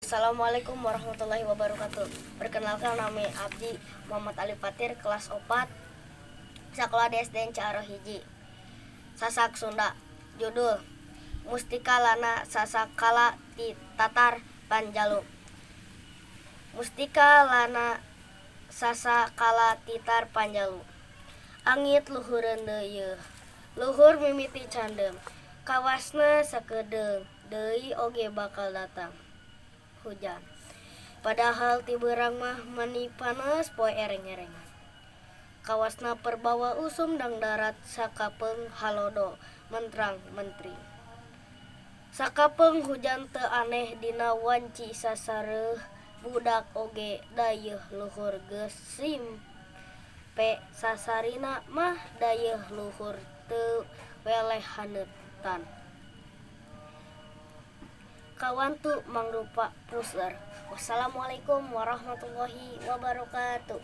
Assalamualaikum warahmatullahi wabarakatuh. Perkenalkan, nami abdi Muhammad Ali Fatir, kelas 4 sekolah di SDN Ciaro 1. Sasak Sunda. Judul Mustika Lana Sasakala ti Tatar Panjalu. Mustika Lana Sasakala Titar Panjalu. Angit luhureun deui, luhur mimiti candeum. Kawasna sakedeung deui oge bakal datang hujan. Padahal ti beurang mah mani panas poe ereng-erengan. Kawasna perbawa usum dangdarat sakapeung halodo mentrang mentring. Sakapeung hujan teu aneh dina wanci sasareuh budak oge dayeuh luhur geus simpe sasarina mah dayeuh luhur teu weleh haneutan. Kawantu mangrupa puseur. Wassalamualaikum warahmatullahi wabarakatuh.